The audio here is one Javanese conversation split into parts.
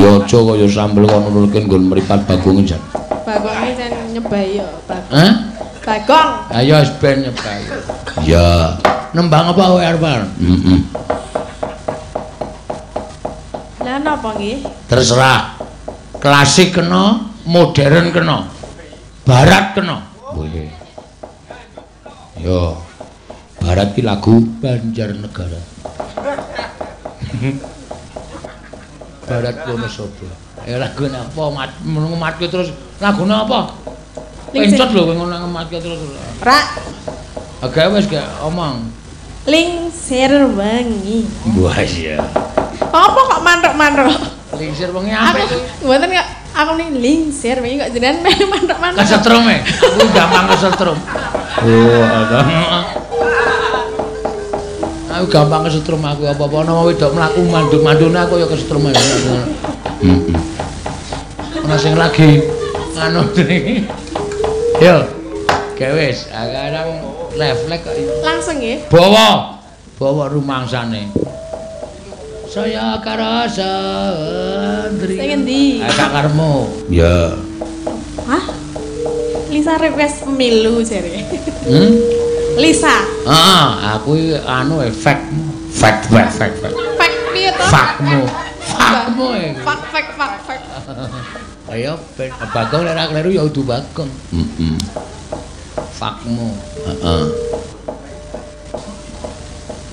Ya aja kaya sambel kono nulke nggon mripat Bagong jan. Bagonge jan nyebai yo, Bagong. Hah? Bagong. Ayo wis ben nyebai. Ya. Nembang apa kowe arep? Heeh. Lah napa nggih? Terserah. Klasik kena, modern kena. Barat kena. Boleh. Yo. Barat ki lagu Banjarnegara. Barat Wonosobo. Lagune apa? Ngematke terus. Lagune apa? Pencet lho kowe ngono ngematke terus. Ra. Agak wis gak omong. Lingsir wengi. Wah iya. Apa kok manthuk-manthuk? Lingsir wengi apik kuwi. Mboten kok aku ning lingsir wengi kok jenengan melu manthuk-manthuk. Kesetrum e. Aku gampang kesetrum. Oh, aku gampang kesetrum aku apa-apa ana wedok mlaku manduk-mandune aku ya kesetrum ae. Heeh. Ana sing lagi anu jenenge. Yo. Gawe wis, sekarang refleks kok. Langsung nggih. Bawa. Bawa rumangsane. Saya karasa ndri. Sing endi? Sak karepmu. Ya. Hah? Lisa request pemilu jare. Hmm? Lisa. Heeh, aku anu efek. Fek fek fek. Fek piye to? Fakmu. Fakmu. Fak fek fak fek. Ayo ben Bagong nek ora kleru ya udu Bagong. Heeh. Fakmu. Heeh.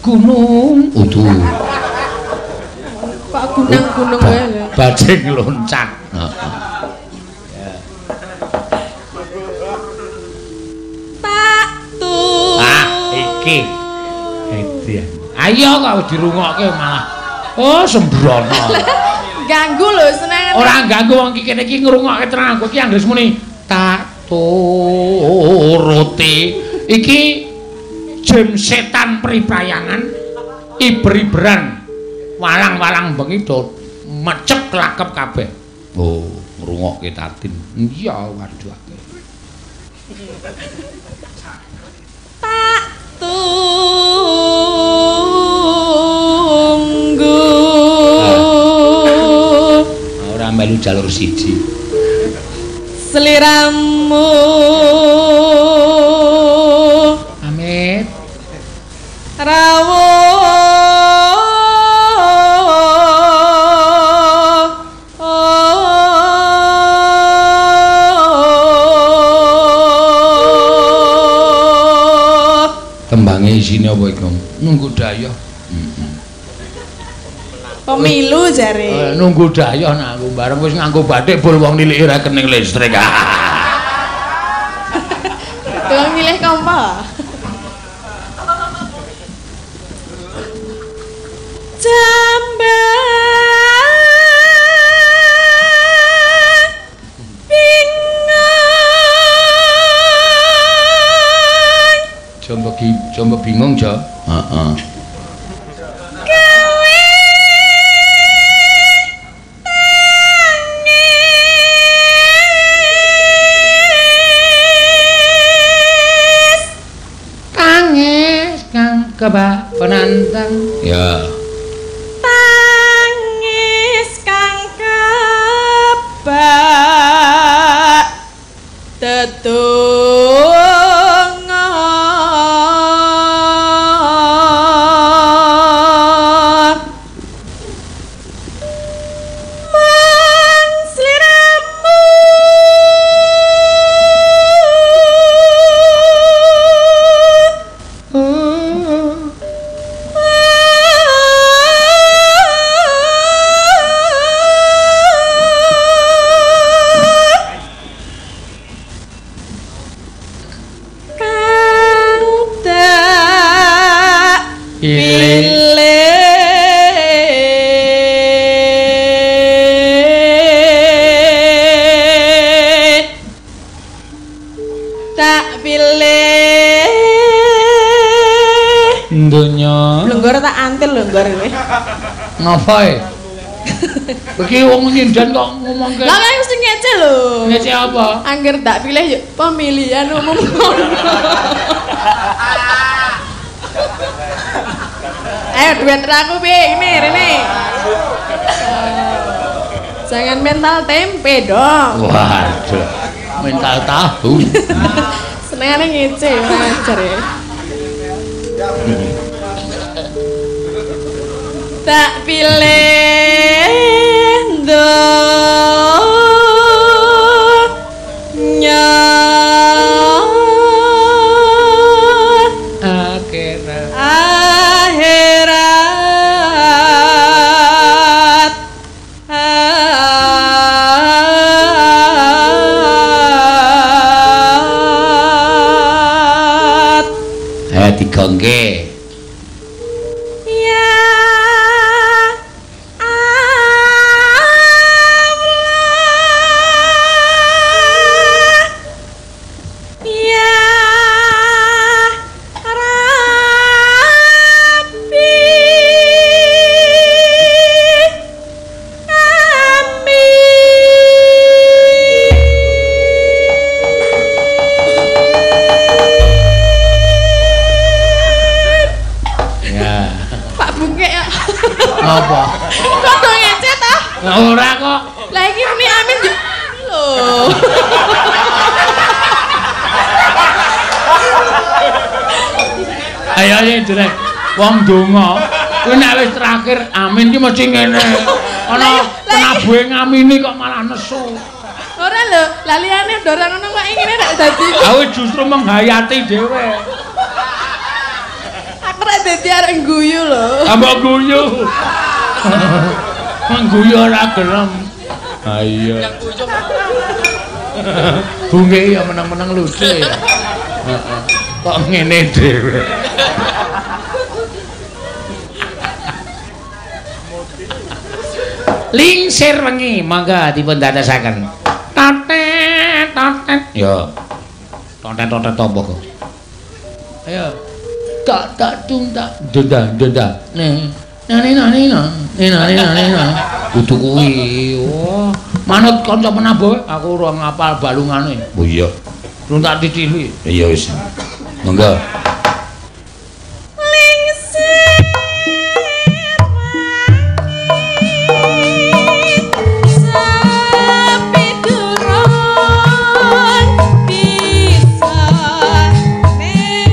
Gunung udu. Kok gunung-gunung wae lho. Bajing loncat. Heeh. Tak tu. Ah, iki. Edian. Ayo kok dirungokke malah. Oh, sembrono. Ganggu lho seneng. Ora ganggu wong iki kene iki ngrungokke tenang aku iki anggere muni tak turuti. Iki jam setan priprayangan iber-iberan walang-walang bengi do mecep klakep kabeh. Oh, ngrungokke Tatin. Iya, waduh akeh. Tak tunggu. Ora melu jalur siji. Seliramu. Amit. Rawuh. Tembange isine apa iku? Nunggu dayoh. Heeh. Pemilu jare. Nunggu dayoh nah aku bareng wis nganggo batik bol wong niliki rekening listrik. Tukang milih kompo. Jambang bingung. Coba bingung, Jo. Heeh. Gawe tangis. Tangis kang kebak penantang. Ya. Tangis kang kebak tetung. Ngapa e? Iki wong nyinden kok ngomongke. Lah kan mesti ngece lho. Ngece apa? Angger tak pilih yo pemilihan umum ngono. Ayo duet aku piye ini rene. Jangan mental tempe dong. Waduh. Mental tahu. Senengane ngece ora ajar ya. Tak pilih donya akhirat Digongke. Ya Allah, ya Rabbi, amin. Pak Bungke ya. Apa? Kok do ngece ta? Ora kok. Lah iki muni amin yo lho. Ayo ayo jeneng wong donga. Kuwi nek wis terakhir amin ki mesti ngene. Ana penabuhe ngamini kok malah nesu. Ora lho, lah liyane ora ngono kok ngene nek dadi. Aku justru menghayati dhewe. Aku ora dadi arek guyu lho. Mbok guyu. Mengguyu ora gelem. Ha iya. Bungke ya meneng-meneng lucu ya. Heeh. Kok ngene dhewe. Lingsir wengi monggo dipun dadosaken. Totet totet. Ya. Totet totet apa kok? Ayo. Tak tak dung tak denda denda. Nih. Nani nani na. Nani nani na. Kudu kuwi. Oh, manut kanca penabuh aku ora ngapal balungane. Oh iya. Durung tak titili. Iya wis. Monggo. Lingsir wangi sepi turun bisa netra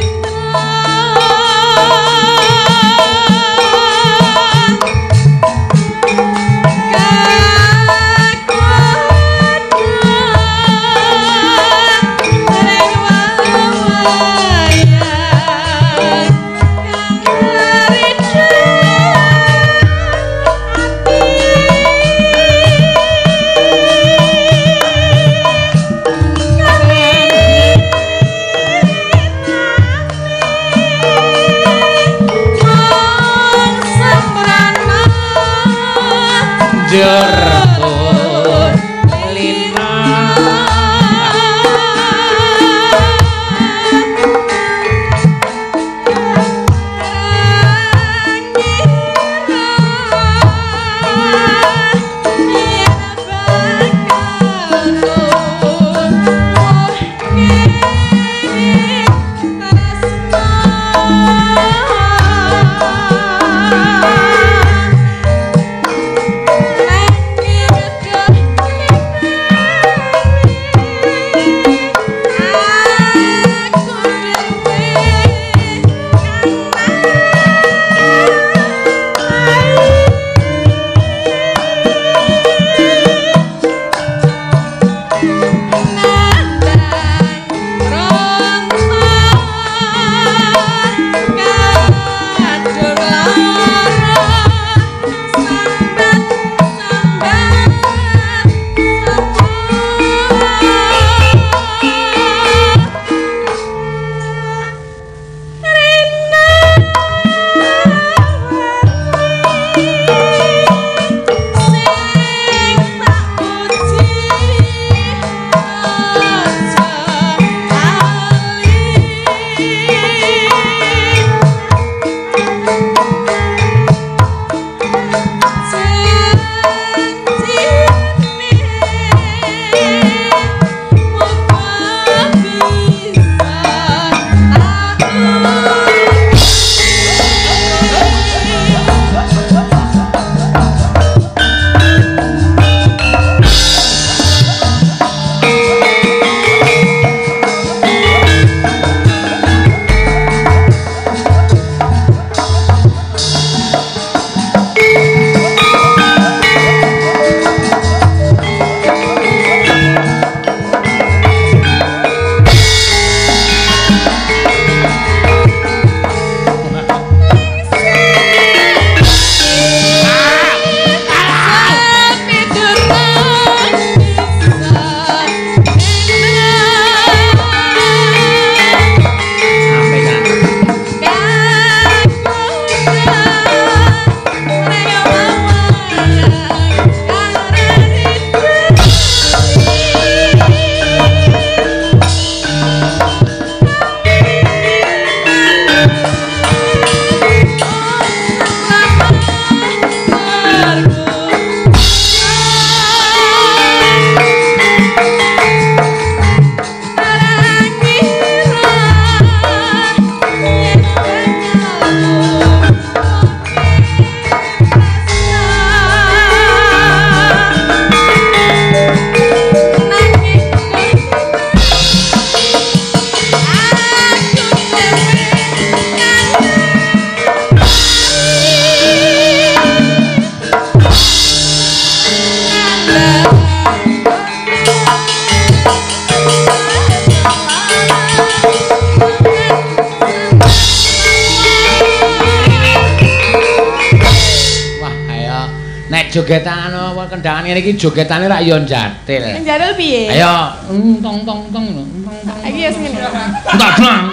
jogetan apa kendangan ngene iki jogetane rak yo njatil. Njatil piye? Ayo tong tong tong tong tong. Iki ya sing ngene. Entak blang.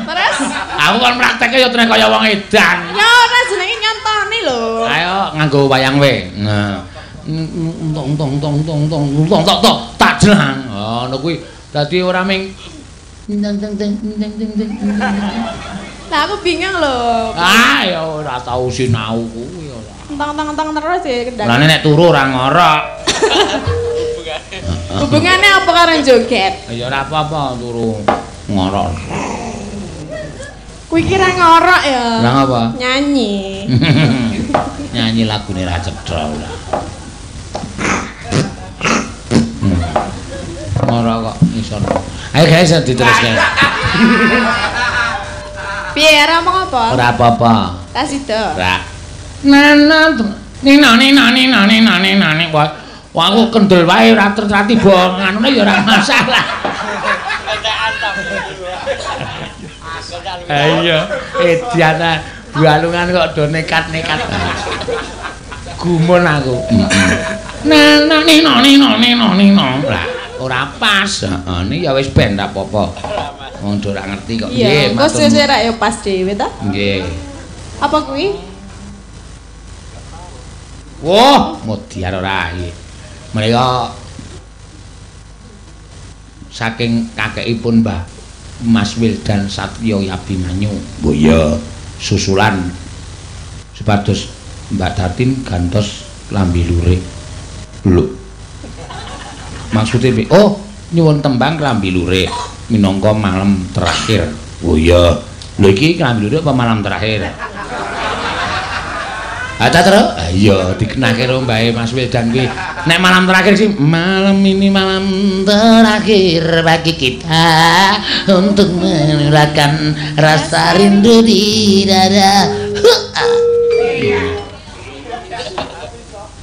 Terus aku kon praktekke yo trek kaya wong edan. Ya ora jenenge nyontoni lho. Ayo nganggo wayang we. Nah. Tong tong tong tong tong tong tok tok tak jlang. Oh ngono kuwi. Dadi ora ming teng teng teng teng teng teng. Lah aku bingung lho. Ah ya ora tau sinau kuwi ora. Entang-entang terus ya kendang. Lah nek turu ora ngorok. Hubungane apa karo joget? Ya ora apa-apa turu ngorok. Kuwi kira ngorok ya. Lah ngapa? Nyanyi. Nyanyi lagune ra cetha ora. Ngorok kok iso. Ayo guys diteruske. Piye ora omong apa? Ora apa-apa. Ta sida. Ora. Nana nina nina nina nina nina nina. Wah aku kendel wae ora tiba nganune ya ora masalah. Ayo edian balungan kok do nekat-nekat. Gumun aku. Nana nina nina nina nina. Lah ora pas. Heeh, ni ya wis ben ra apa-apa. Wong ora ngerti kok. Nggih, matur. Kok sesuk ra ya pas dhewe ta? Nggih. Apa kuwi? Wah, modiar ora iki. Menika saking kakekipun Mbah Mas Wildan Satya Abimanyu. Oh iya, susulan supados Mbak Tatin gantos klambi lurik. Lho. Maksudnya piye? Oh, nyuwun tembang klambi lurik minangka malam terakhir. Oh iya. Lho iki klambi lurik apa malam terakhir? Ah ta terus? Iya, dikenake karo mbahe Mas Wildan kuwi. Nek malam terakhir sih, malam ini malam terakhir bagi kita untuk menurahkan rasa rindu di dada.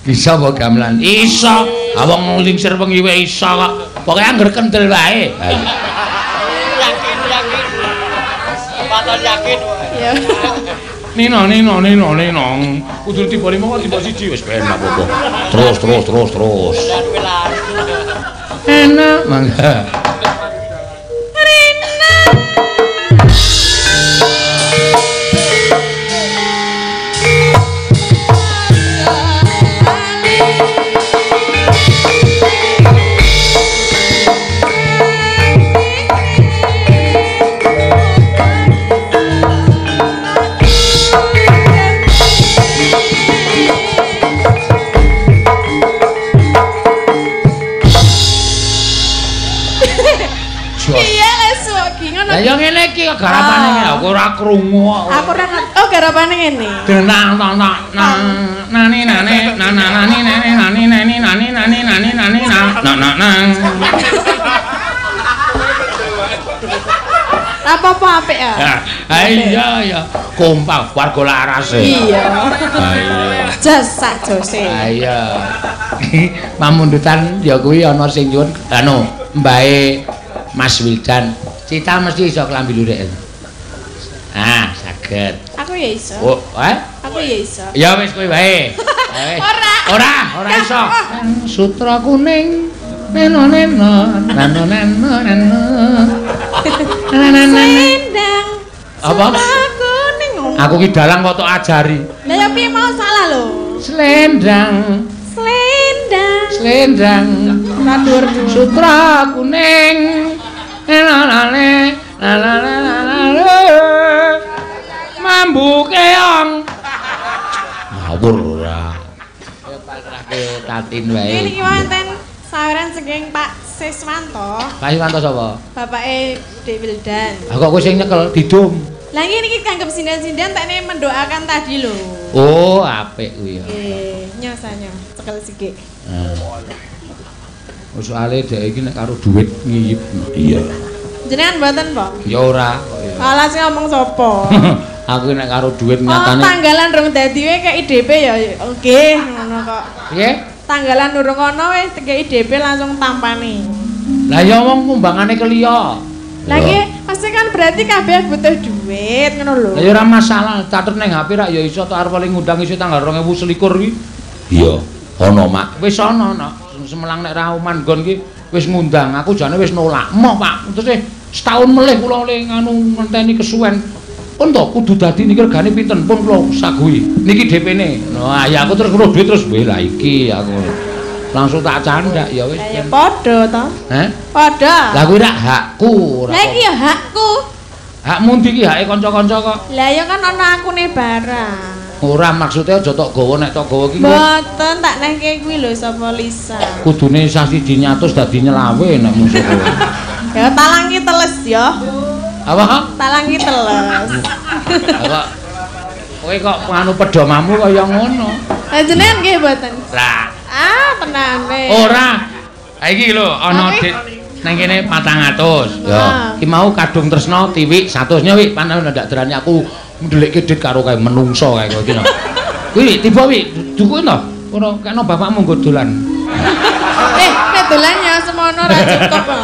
Bisa apa gamelan? Iso. Wong lingsir wengi wae iso kok. Pokoke angger kendel wae. Ha iya. Yakin, yakin. Paton yakin. Iya. Nino nino nino nino. Kudu tiba 5 kok tiba 1 wis ben apa-apa. Terus terus terus terus. Enak mangga. Rina. Lah ya ngene iki garapane ngene aku ora krungu kok. Aku ora oh garapane ngene. Denang tang tang nang nani nane nana nani nane nani nani nani nani nani nani na na nang. Apa-apa apik ya? Ha iya ya, kompak warga laras e. Iya. Ha iya. Jos sak jose. Ha iya. Pamundutan ya kuwi ana sing nyuwun anu mbahe Mas Wildan. Cita mesti iso klambi lurik. Ah, saged. Aku ya iso. Oh, eh? Aku ya iso. Ya wis kowe wae. Ora. Ora, ora iso. Sutra kuning. Neno neno, nano neno neno. Selendang. Apa? Sutra kuning. Aku ki dalang kok tok ajari. Lah ya piye mau salah lho. Selendang. Selendang. Selendang. Ora dhuwur-dhuwur. Sutra kuning. La la la la la la mambu keong. Ngawur ora. Ayo pasrahke Tatin wae. Niki wonten saweran saking Pak Siswanto. Pak Siswanto sapa? Bapake Dek Wildan. Ah kok kowe sing nyekel didum. Lah niki kanggep sinden-sinden tekne mendoakan tadi lho. Oh, apik kuwi ya. Nggih, nyosanyo cekel sithik. Oh, soale dhek iki nek karo dhuwit ngiyip. Iya. Jenengan mboten, Pak? Ya ora. Alah sing ngomong sapa? Aku nek karo dhuwit nyatane. Oh, tanggalan rung dadi wae kek IDP ya oke ngono kok. Piye? Tanggalan urung ana wis tekek IDP langsung tampane. Lah ya wong kumbangane keliya. Lah nggih, pasti kan berarti kabeh butuh duit ngono lho. Lah ya ora masalah, catet ning HP rak ya iso tok arep paling ngundang iso tanggal 2021 iki. Iya, ana Mak. Wis ana, Nak. Semelang nek ra manggon ki wis ngundang, aku jane wis nolak. Emoh, Pak. Terus setahun melih kula le nganu ngenteni kesuwen. Pun to kudu dadi niki regane pinten pun kula saguhi. Niki DP-ne. Wah, ya aku terus weruh duit terus weh lah iki aku. Langsung tak candak ya wis. Lah ya padha to. Heh? Padha. Lah kuwi rak hakku ora. Lah iki ya hakku. Hakmu ndi iki hake kanca-kanca kok. Lah ya kan ana akune barang. Ora maksudnya aja tok gawa nek tok gawa iki. Mboten tak nehke kuwi lho sapa Lisa. Kudune sasi 100 dadi nyelawe nek musuh kowe. Ya talangi teles ya. Apa? Talangi teles. Kok kowe kok nganu pedomamu kaya ngono. Lah jenengan nggih mboten? Lah. Ah, tenane. Ora. Ha iki lho ana dik nang kene 400. Ya, iki mau kadung tresna tiwik 100 nya wik panen ndak derani aku ndelikke dit karo kae menungso kae kowe iki. Kuwi tiba wik dukuke to. Ora kena bapakmu nggo dolan. Nek dolan ya semono ra cukup kok.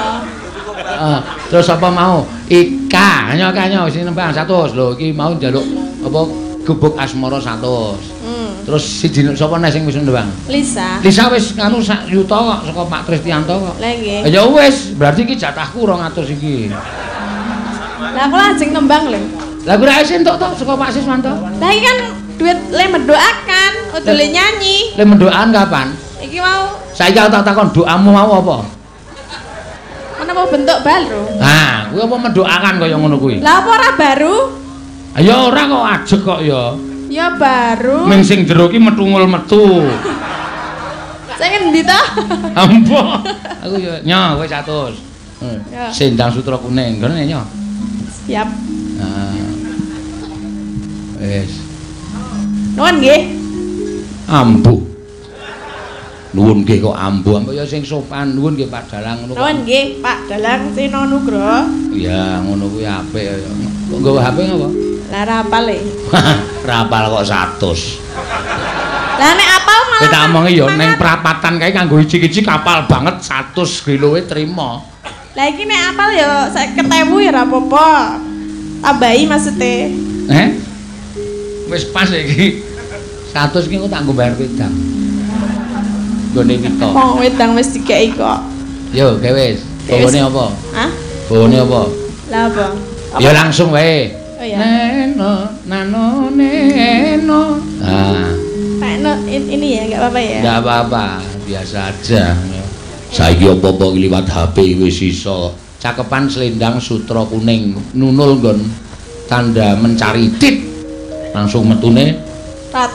Terus apa mau? Ika, nyo sing nembang 100 lho iki mau njaluk apa gubuk asmara 100. Terus siji sapa neh sing wis nembang? Lisa. Lisa wis nganu sak yuta kok saka Pak Tristianto kok. Lah nggih. Ya wis, berarti iki jatahku 200 iki. Lah aku lajeng nembang lho. Lah kuwi ra entuk to saka Pak Siswanto. Lah iki kan duit le mendoakan, udah le nyanyi. Le mendoakan kapan? Iki mau. Saiki aku tak takon doamu mau apa? Menapa bentuk baru? Nah, kuwi apa mendoakan kaya ngono kuwi? Lah apa ora baru? Ya ora kok ajeg kok ya. Ya baru. Ming sing jero ki metungul metu. Sing endi to? Ambo. Aku ya nyo kowe 100. Sendang sutra kuning ngene nyo. Siap. Nah. Wis. Nuwun nggih. Ambu. Nuwun nggih kok ambu. Ambu ya sing sopan. Nuwun nggih Pak Dalang ngono. Nuwun nggih Pak Dalang Seno Nugroho. Iya, ngono kuwi apik ya. Kok nggawa HP ngapa? Lah ra apal e. Ra apal kok 100. Lah nek apal malah tak omongi ya ning prapatan kae kanggo iji-iji kapal banget 100 kiloe trima. Lah iki nek apal ya 50.000 ya ra apa-apa. Tambahi maksude. Heh? Wis pas iki. 100 iki engko tak nggo bayar wedang. Nggone Wito. Wong wedang wis dikeki kok. Yo, gawe wis. Bawane apa? Hah? Bawane apa? Lah apa? Ya langsung wae. Oh ya. Neno, nano, neno. Ah. Pak no, ini ya, enggak apa-apa ya? Enggak apa-apa, biasa aja. Saiki apa-apa liwat HP wis iso. Cakepan selendang sutra kuning, nunul nggon tanda mencari tit. Langsung metune tat.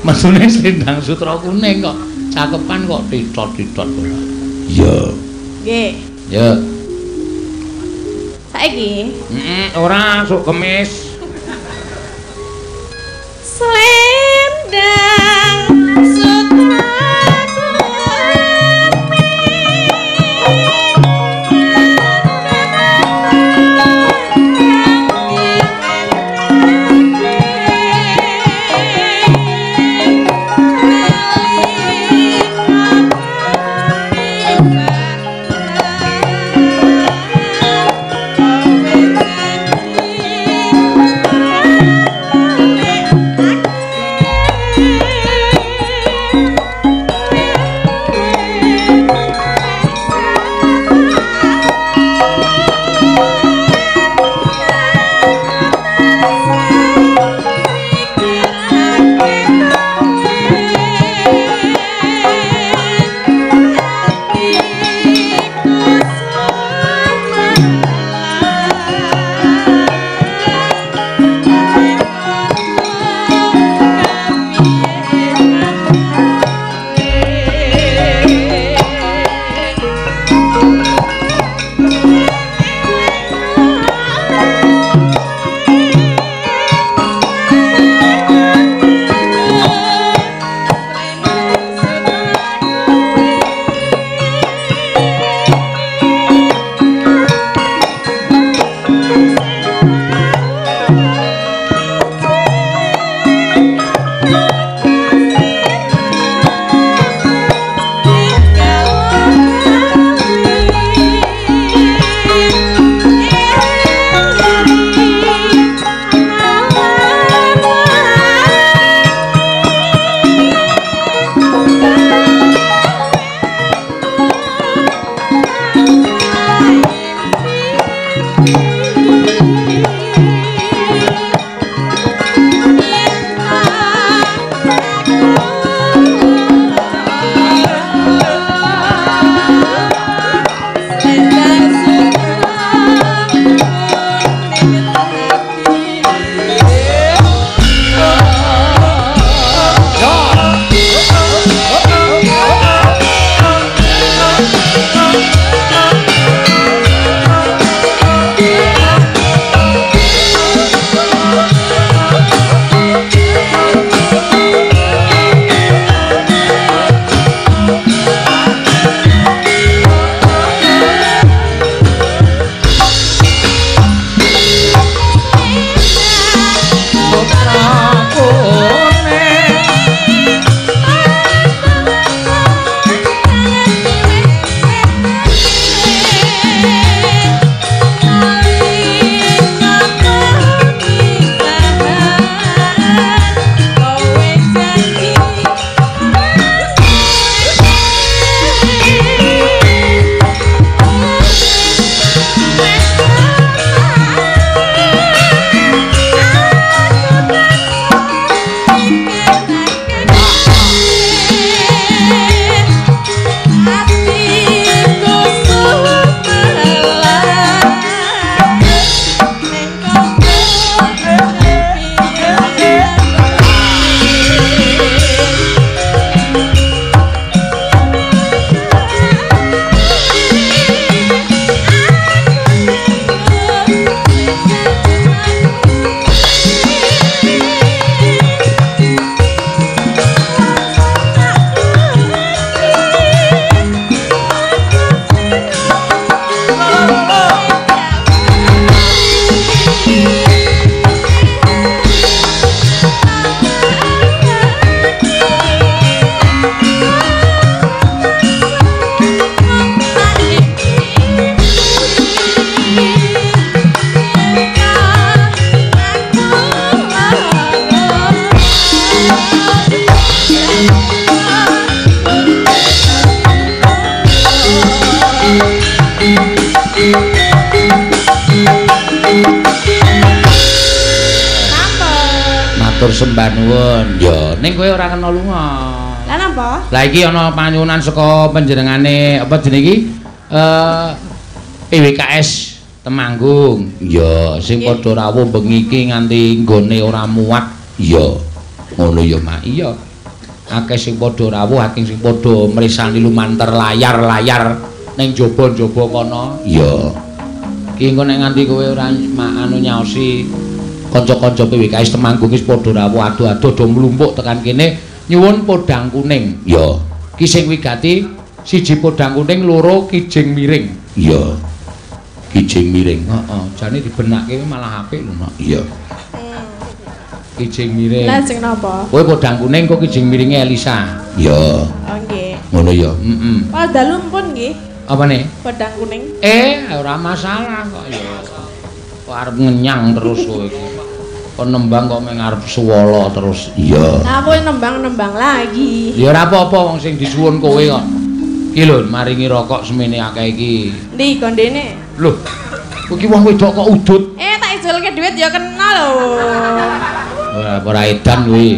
Metune selendang sutra kuning kok. Cakepan kok titot-titot ora. Iya. Nggih. Ya. Saiki? Heeh, ora sok kemis. Selendang sutra kuning. sembah nuwun. Ya, ning kowe ora kena lunga. Lah napa? Lah iki ana panyuwunan saka panjenengane apa jenenge iki? PWKS Temanggung. Ya, sing padha rawuh bengi iki nganti nggone ora muat. Ya. Ngono ya, Mak. Iya. Akeh sing padha rawuh, akeh sing padha mresani lumantar layar-layar ning jaba-jaba kono. Iya. Ki engko nek nganti kowe ora anu nyaosi kanca-kanca PWKS Temanggung wis padha rawuh ado-ado do mlumpuk tekan kene nyuwun podang kuning. Ya. Ki sing wigati siji podang kuning, loro kijing miring. Iya. Kijing miring. Heeh, jane dibenake malah apik lho, Mak. Iya. Kijing miring. Lah sing napa? Kowe podang kuning kok kijing miringe Elisa. Iya. Oh nggih. Ngono ya. Heeh. Pak dalu pun nggih. Apane? Podang kuning. Ora masalah kok ya. Kok arep ngenyang terus kowe iki. Kok nembang kok meng arep suwala terus. Iya. Lah kowe nembang-nembang lagi. Ya ora apa-apa wong sing disuwun kowe kok. Iki lho maringi rokok semene akeh iki. Ndi gondene? Lho. Kowe iki wong wedok kok udut. Tak ijolke dhuwit ya kena lho. Ora ora edan kuwi.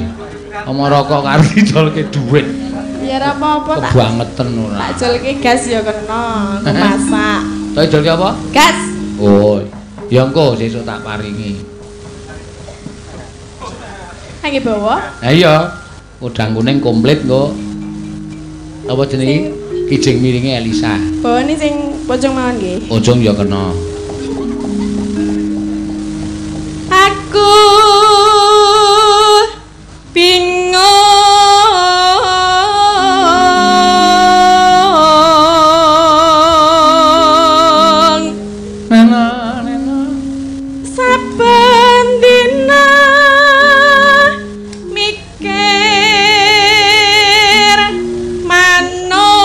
Omong rokok karo ijolke dhuwit. Ya ora apa-apa tak. Kebangeten ora. Tak ijolke gas ya kena, aku masak. Tak ijolke apa? Gas. Oh. Ya engko sesuk tak paringi. Angge bawa? Ha iya. Udang kuning komplit engko. Apa jenenge? Kijing miringe Elisa. Bawane sing pocong mawon nggih. Pocong ya kena. Aku bingung nena nena saben dina mikir manuk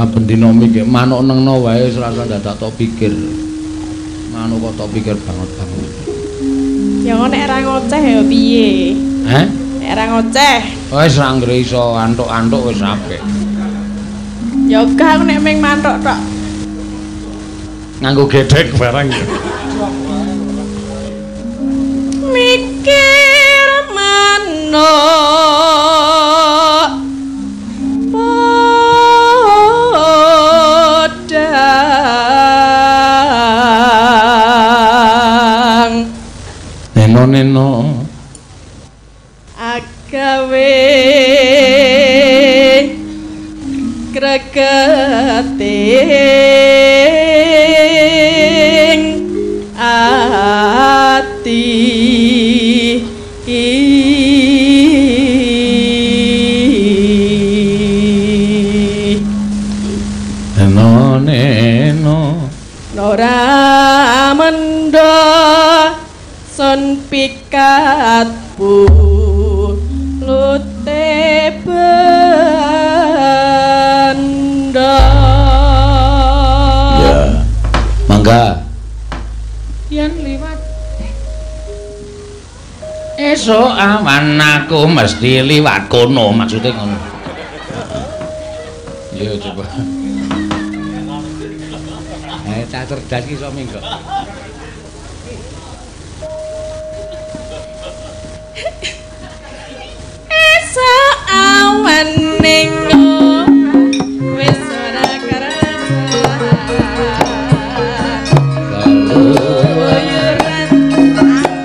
saben dina mikir manuk nengno wae wis ora dadak tok pikir. Manuk kok tok pikir banget-banget. Ya kok nek ora ngoceh ya piye? Heh? Nek ora ngoceh. Wis ra anggere iso antuk-antuk wis apik. Ya gak aku nek ming mantuk tok. Nganggo gedhek barang ya. Mikir manuk podang neno neno agawe gregeting ati. Neno neno ora mendha sun pikat bulute benda. Ya, mangga. Yen liwat esuk awan aku mesti liwat kono, maksudnya ngono. Ya coba. Cah cerdas ki iso minggo. Esuk awan ning wis ora kerasa. Keluyuran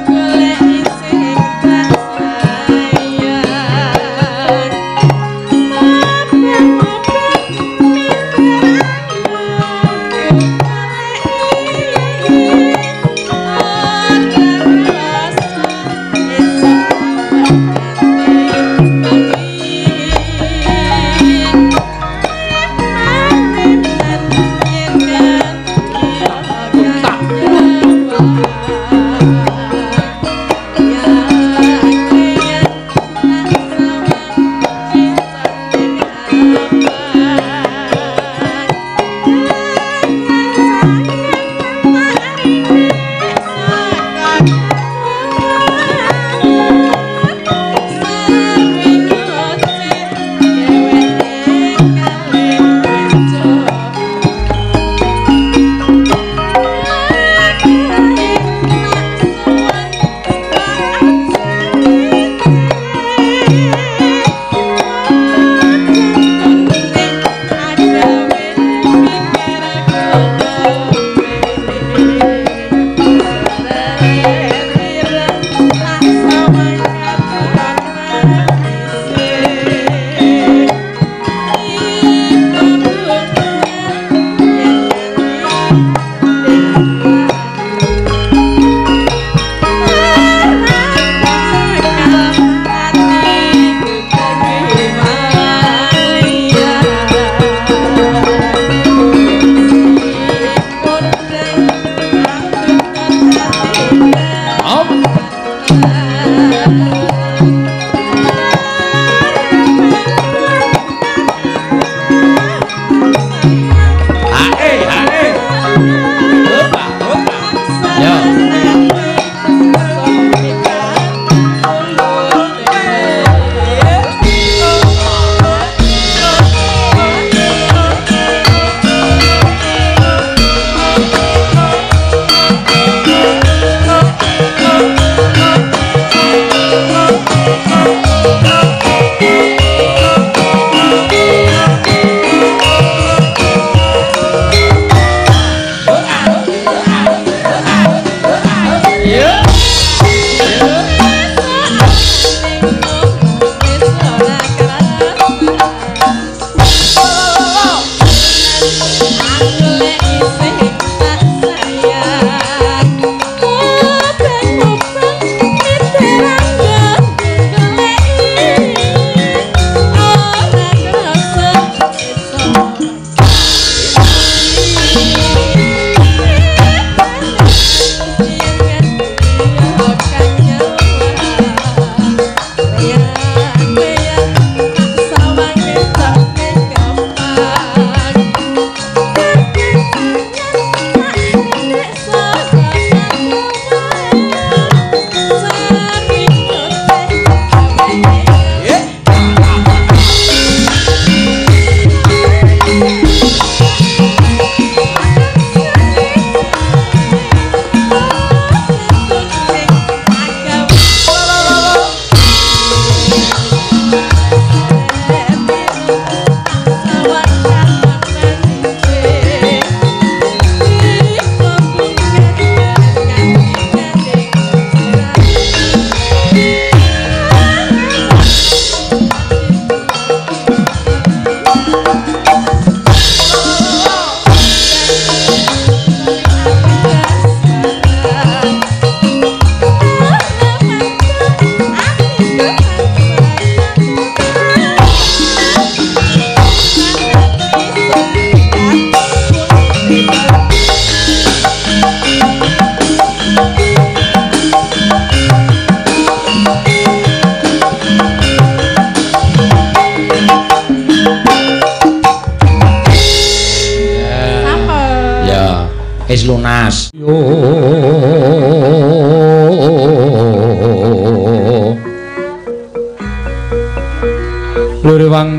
goleki sing tak sayang. Mabang-mabang.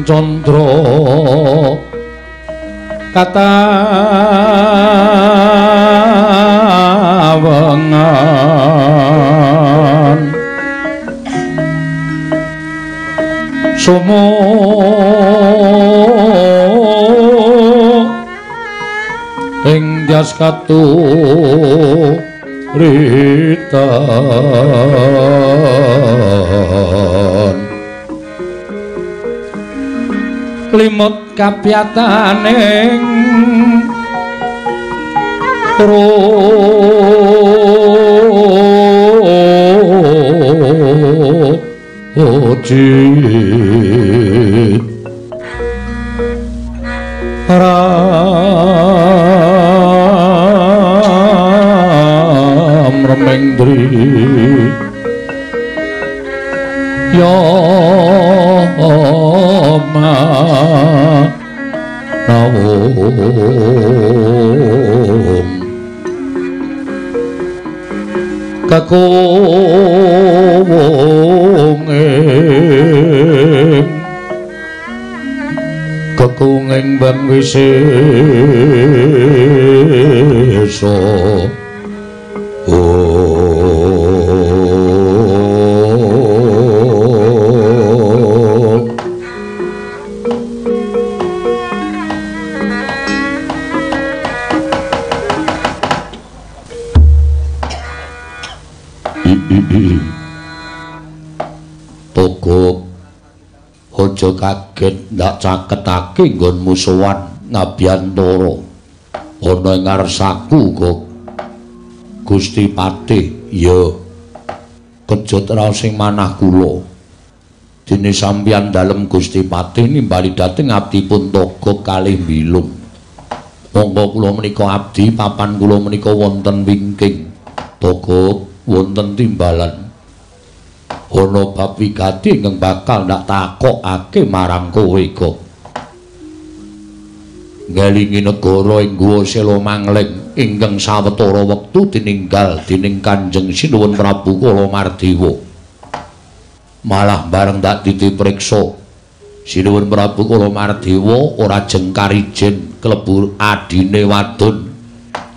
candra katawengan sumo ing jas katuritan limut kapyataning rojit ram remendri ya ma nawung kakung kekunging bang wisesa. Togok aja kaget ndak caketake nggonmu sowan ngabiyantara ana ing ngarsaku kok Gusti Patih. Ya kejut raos sing manah kula dene sampeyan dalem Gusti Patih nimbali dhateng abdipun Togok kalih Bilung. Monggo kula menika abdi papan kula menika wonten wingking. Togok wonten timbalan ana bab wigati ingkang bakal ndak takokake marang kowe kok. Ngelingi negara ing Guwa Sela Mangling ingkang sawetara wektu tininggal dening Kanjeng Sinuwun Prabu Kalamardewa. Malah bareng tak ditipriksa Sinuwun Prabu Kalamardewa ora jengkar ijen klebu adine wadon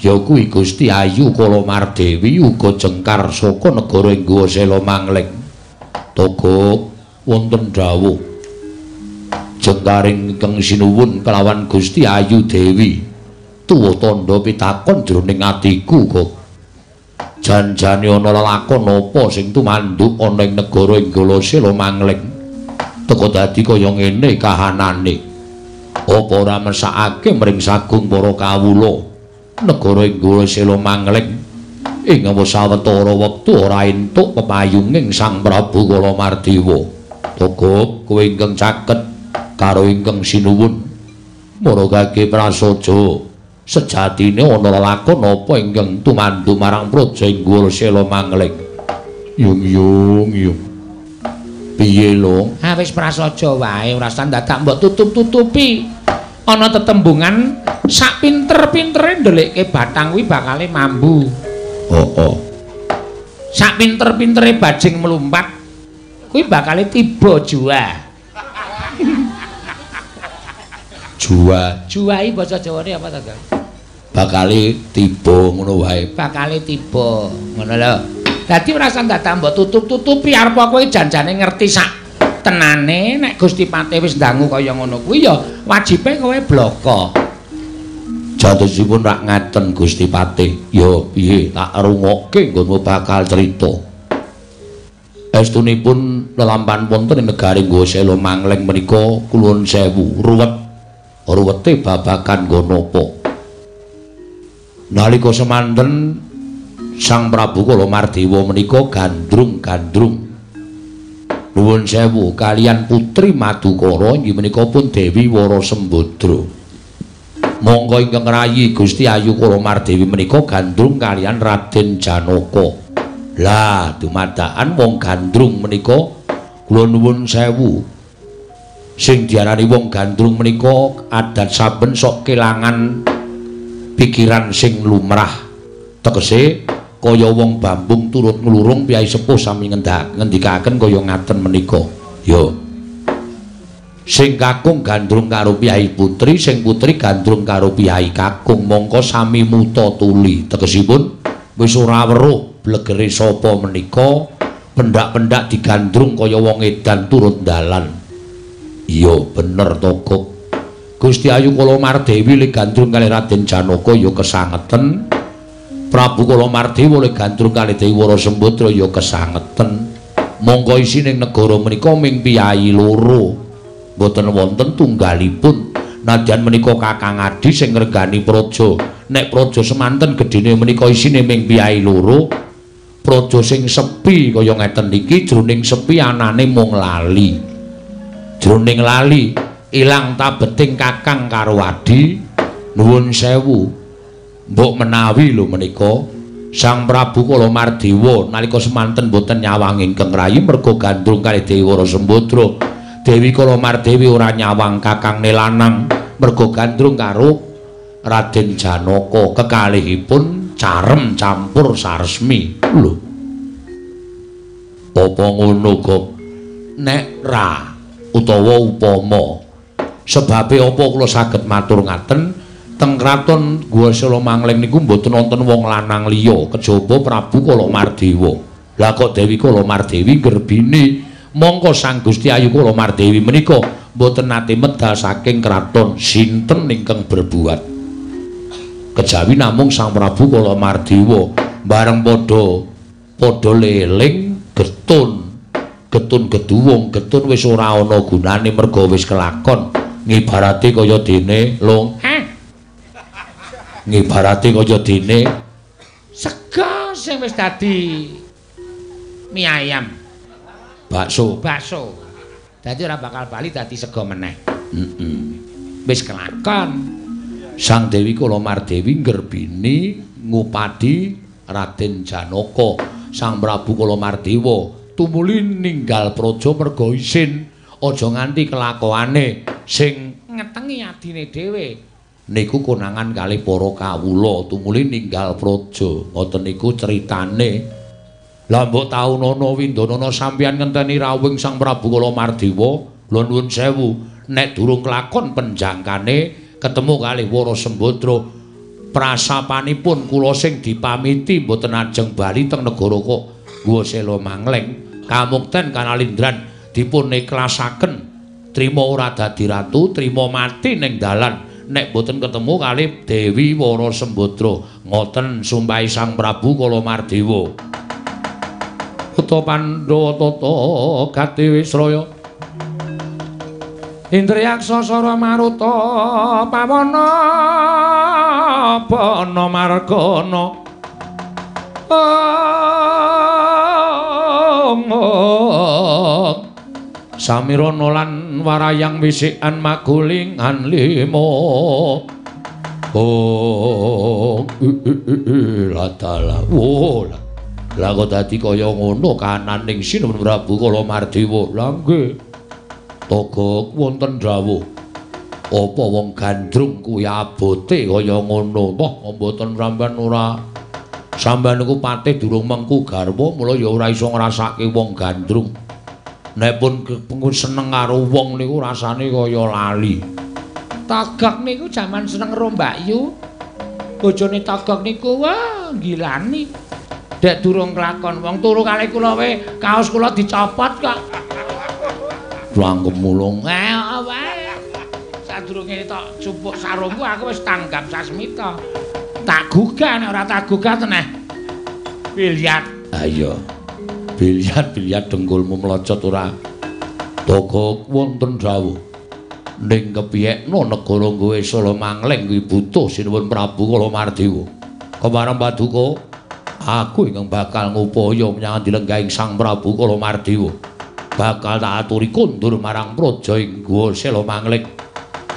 ya kuwi Gusti Ayu Kalamardewi uga jengkar saka negara ing Guwa Sela Mangling. Togok wonten dawuh jengkaring ingkang sinuwun kelawan Gusti Ayu Dewi tuwa tandha pitakon jroning atiku kok. Janjane ana lelakon apa sing tumanduk ana ing negara ing Guwa Sela Mangling teka dadi kaya ngene kahanane. Apa ora mesakake mring sagung para kawula negara ing Guwa Sela Mangling ing sawetara wektu ora entuk pepayunging Sang Prabu Kalamardewa. Togok kowe ingkang caket karo ingkang sinuwun maragake prasaja sejatine ana lelakon apa ingkang tumandu marang praja ing Guwa Sela Mangling. Yung yung yung piye lho? Ha wis prasaja wae ora usah dadak mbok tutup-tutupi. Ana tetembungan sak pinter-pintere ndelikke batang kuwi bakale mambu. Oh. Sak pinter-pintere bajing melumpat kuwi bakale tiba jua. Jua. Jua iki basa Jawane apa ta, Kang? Bakale tiba ngono wae. Bakale tiba, ngono lho. Dadi ora usah dadak mbok tutup-tutupi arep kowe janjane ngerti sak tenane nek Gusti Patih wis ndangu kaya ngono kuwi ya wajibe kowe bloko. Jatosipun rak ngaten Gusti Patih. Ya piye tak rungokke nggonmu bakal crita. Estunipun lelampahan wonten ing negari Guwa Sela Mangling menika kuluwun sewu ruwet. Ruwete babagan nggon apa? Nalika semanten Sang Prabu Kalamardewa menika gandrung-gandrung. Nuwun sewu kaliyan putri Madukara inggih menika pun Dewi Warasembadra. Monggo ingkang rayi Gusti Ayu Kalamardewi menika gandrung kaliyan Raden Janaka. Lah dumadakan wong gandrung menika kula nuwun sewu. Sing diarani wong gandrung menika adat saben sok kelangan pikiran sing lumrah. Tegese kaya wong bambung turut nglurung piyai sepuh sami ngendikaken kaya ngaten menika. Ya. Sing kakung gandrung karo piyayi putri, sing putri gandrung karo piyayi kakung, mongko sami muta tuli. Tegesipun wis ora weruh blegere sapa menika, pendak-pendak digandrung kaya wong edan turut dalan. Iya bener Togok. Gusti Ayu Kalamardewi le gandrung kalih Raden Janaka ya kesangeten. Prabu Kalamardewa le gandrung kalih Dewi Wara Sembadra ya kesangeten. Mongko isine negara menika ming piyayi loro. Mboten wonten tunggalipun. Nadyan menika Kakang Adi sing ngregani praja. Nek praja semanten gedhene menika isine ming piyayi loro. Praja sing sepi kaya ngeten iki jroning sepi anane mung lali. Jroning lali ilang tabeting kakang karo adi. Nuwun sewu. Mbok menawi lho menika Sang Prabu Kalamardewa nalika semanten mboten nyawang ingkang rayi merga gandrung kalih Dewi Wara Sembadra. Dewi Kalamardewi ora nyawang kakangne lanang merga gandrung karo Raden Janaka. Kekalihipun carem campur saresmi. Lho. Apa ngono kok? Nek ra utawa upama. Sebabe apa kula saged matur ngaten? Teng kraton Gua Sela Mangling niku mboten wonten wong lanang liya kejaba Prabu Kalamardewa. Lah kok Dewi Kalamardewi nggerbini mongko Sang Gusti Ayu Kalamardewi menika mboten nate medal saking kraton sinten ingkang berbuat. Kejawi namung Sang Prabu Kalamardewa bareng padha leling getun. Getun geduwung, getun wis ora ana gunane merga wis kelakon. Ngibarate kaya dene long. Ngibarate kaya dene sega sing wis dadi mie ayam, bakso. Bakso. Dadi ora bakal bali dadi sega meneh. Wis kelakon. Sang Dewi Kalamardewi nggerbini ngupadi Raden Janaka. Sang Prabu Kalamardewa tumuli ninggal praja merga isin aja nganti kelakuane sing ngetengi adine dhewe. Niku konangan kalih para kawula tumuli ninggal praja. Ngoten niku critane. Lah mbok taunana windanana sampeyan ngenteni rawuhing Sang Prabu Kalamardewa. Lha nuwun sewu, nek durung kelakon penjangkane ketemu kalih Wara Sembadra, prasapanipun kula sing dipamiti mboten ajeng bali teng negara kok Gua Sela Mangling. Kamukten kanalindran dipun ikhlasaken trima ora dadi ratu, trima mati ning dalan nek mboten ketemu kalih Dewi Wara Sembadra. Ngoten sumpahi Sang Prabu Kalamardewa. Uta Pandhawa tata gati wisraya Indriyaksa sara maruta pawana bana margana. Samirana lan warayang wisikan magulingan lima. Oh, latala. Oh, lah kok dadi kaya ngono kananing Sinuwun Prabu Kalamardewa. Lah nggih. Togok wonten dawuh. Apa wong gandrung kuwi abote kaya ngono? Wah, mboten sampean ora. Sampeyan niku patih durung mengku garwa, mula ya ora iso ngrasake wong gandrung. Nek pun seneng karo wong niku rasane kaya lali. Togok niku jaman seneng karo Mbak Yu. Bojone Togok niku wah gilani. Dek durung kelakon wong turu kalih kula we kaos kula dicopot kok. Langkem mulung. Wae. Sadurunge tok jupuk sarungku aku wis tanggap sasmita. Tak gugah nek ora tak gugah teneh. Biliar. Ha iya. Biliar dengkulmu mlocot ora. Togok wonten dawuh. Ning kepiyekno negara Gua Sela Mangling kuwi butuh Sinuwun Prabu Kalamardewa. Kemareng paduka, aku ingkang bakal ngupaya menyang dilenggahing Sang Prabu Kalamardewa. Bakal tak aturi kondur marang praja ing Gua Sela Mangling.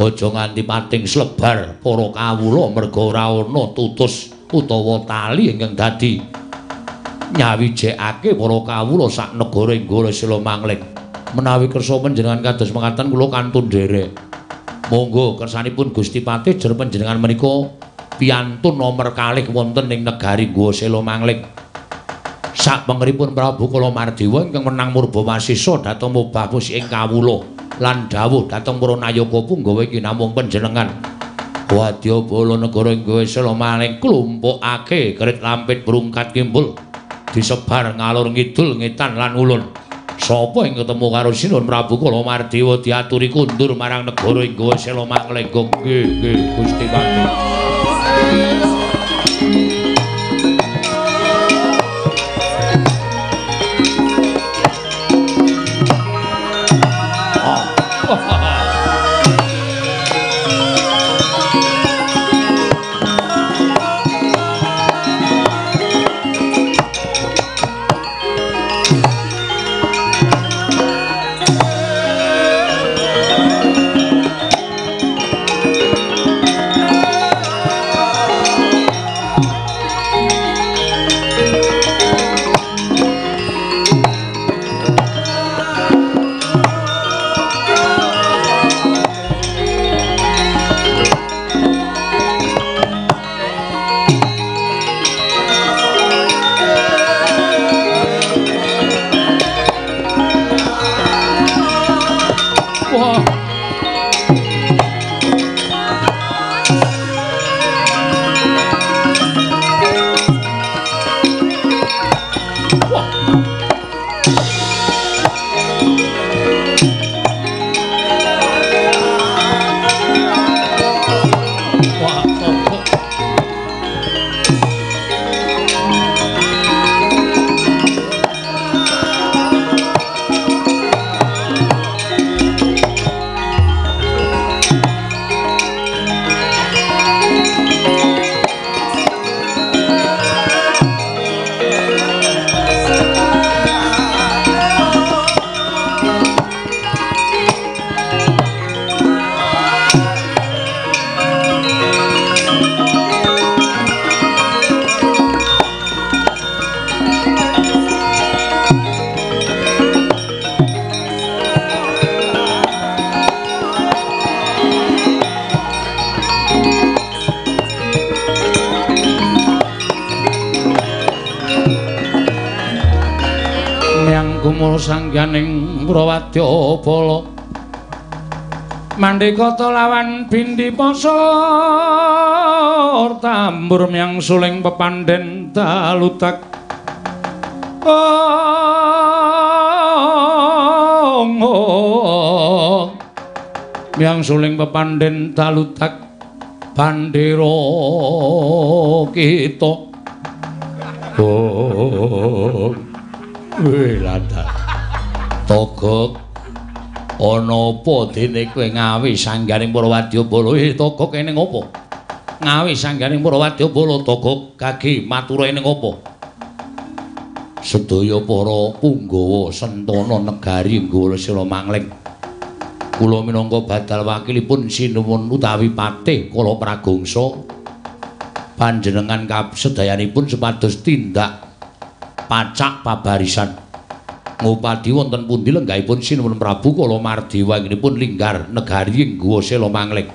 Aja nganti pating slebar para kawula merga ora ana tutus utawa tali ingkang dadi nyawijekake para kawula sak negara ing Gua Sela Mangling. Menawi kersa panjenengan kados mekaten kula kantun nderek. Monggo kersanipun Gusti Patih jer panjenengan menika piyantun nomer kalih wonten ing negari Gua Sela Mangling. Sak pengeripun Prabu Kalamardewa ingkang menang murba wasisa dhateng mobah ing kawula Lan dawuh dhateng para nayaka punggawa iki namung panjenengan. Wadyabala negara ing Goa Sela Maling klumpukake kerit lampit brungkat kimpul disebar ngalor ngidul ngetan lan ulun. Sapa ing ketemu karo Sinuwun Prabu Kalamardewa diaturi kundur marang negara ing Goa Sela Manglenggong. Nggih, nggih Gusti Patih. Sangganing Prawadyabala Mandhekata lawan bindi pasor tambur myang suling pepandhen dalutak ong myang suling pepandhen dalutak bandera kita. Oh weh lada Togok ana apa dene kowe ngawi sangganing para wadyabala? Togok ene ngopo? Ngawi sangganing para wadyabala Togok gage matura ene ngopo? Sedaya para punggawa sentana negari Goa Sela Mangling kula minangka badal wakilipun sinuwun utawi Patih Kala Pragongsa panjenengan sedayanipun supados tindak pacak pabarisan ngupadi wonten pundi lenggahipun Sinuwun Prabu Kalamardewa anggenipun linggar negari ing Goa Sela Mangling.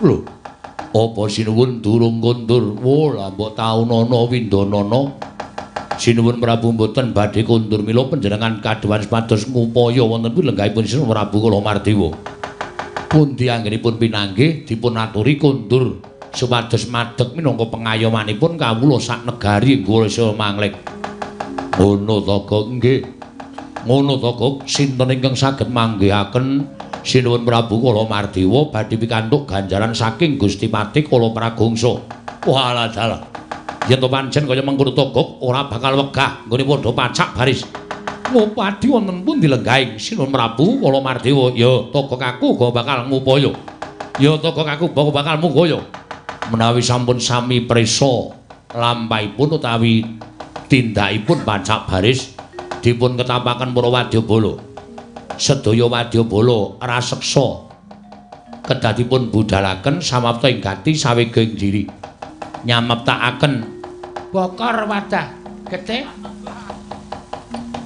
Lho, apa sinuwun durung kondur? Wo, lah mbok taunana windanana. Sinuwun Prabu mboten badhe kondur mila panjenengan kadhuwan supados ngupaya wonten pundi lenggahipun Sinuwun Prabu Kalamardewa. Pundi anggenipun pinanggih dipun aturi kondur supados madeg minangka pengayomanipun kawula sak negari ing Goa Sela Mangling. Ngono to, Gok? Nggih. Ngono to, Gok, sinten ingkang saged manggihaken Sinuwun Prabu Kalamardewa badhe pikantuk ganjaran saking Gusti Patih Kala Pragongsa. Walah dalah. Yen to pancen kaya mengkono to, Gok, ora bakal wegah nggone padha pacak baris. Ngupadi wonten pundi lenggahing Sinuwun Prabu Kalamardewa? Ya, Togok aku uga bakal ngupaya. Ya, Togok aku uga bakal mungkaya. Menawi sampun sami prisa lampahipun utawi tindakipun pacak baris dipun ketapaken para wadyabala. Sedaya wadyabala raseksa kedah dipun budhalaken samapta ing gati sawega ing diri. Nyameptakaken bokor wadah getih,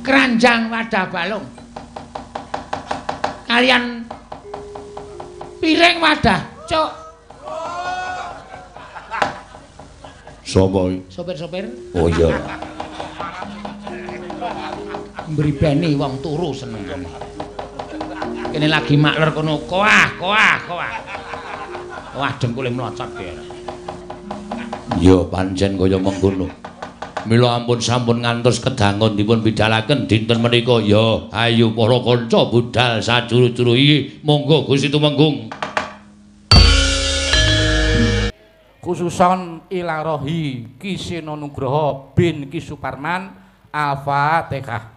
keranjang wadah balung, kalian piring wadah cuk. Sapa? Sopir-sopir. Oh iya. Mribeni wong turu senengane. Kene lagi makler kono koah koah koah. Wah dengkule mlocot ki. Ya pancen kaya mengkono. Mila ampun sampun ngantos kedangon dipun bidalaken dinten menika. Ya ayo para kanca budal sajuru-juru iki. Monggo Gusti Tumenggung. Khususon ilarohi Ki Seno Nugroho bin Ki Suparman. Al-Fatihah.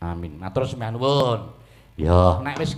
Amin. Matur sembah nuwun. Ya, nek wis